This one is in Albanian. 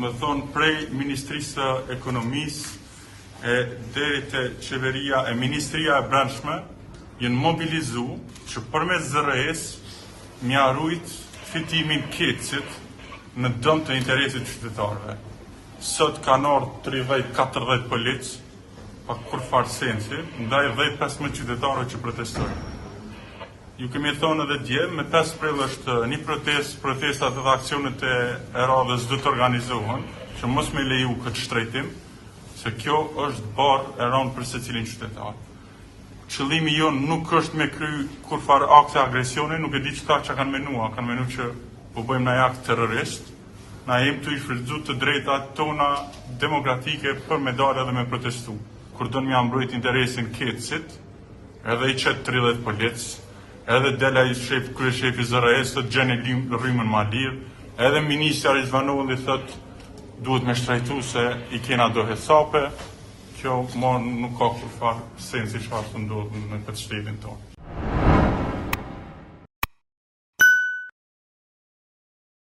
Me thonë prej Ministrisë së Ekonomisë e deri te qeveria e Ministria e Brendshme janë mobilizu që përmes ZRrE-së m'ia rujt fitimin KEDS-it në dëm të interesit të qytetarëve. Sot kanë ardhë 30-40 policë pa kurrfarë sensi, ndaj 10-15 qytetarëve që protestojnë. Ju kemi thonë edhe dje, me 5 prill është një protestë, protestat edhe aksionet e, e radhës do të organizohen, që mos me leju këtë shtrejtim, se kjo është barrë e rëndë për secilin qytetar. Qëllimi jonë nuk është me kry kurrfarë akte agresioni, nuk e di qëta që kanë menua, kanë menu që po bëjmë naj akt terrorist, na jemi tu i shfrytëzu të drejtat tona demokratike për me dalë edhe me protestu. Kur don me ja mbrojt interesin KEDS-it, Edhe i qet 30 policë, edhe del ai shef, kryeshefi ZRrE-së, thotë gjeni rrymën ma lirë, edhe ministrja Rizvanolli thot duhet me shtrejtu se i kena do hesape, kjo mo nuk ka kurrfarë sensi çfarë të ndodhë në këtë shtetin tonë.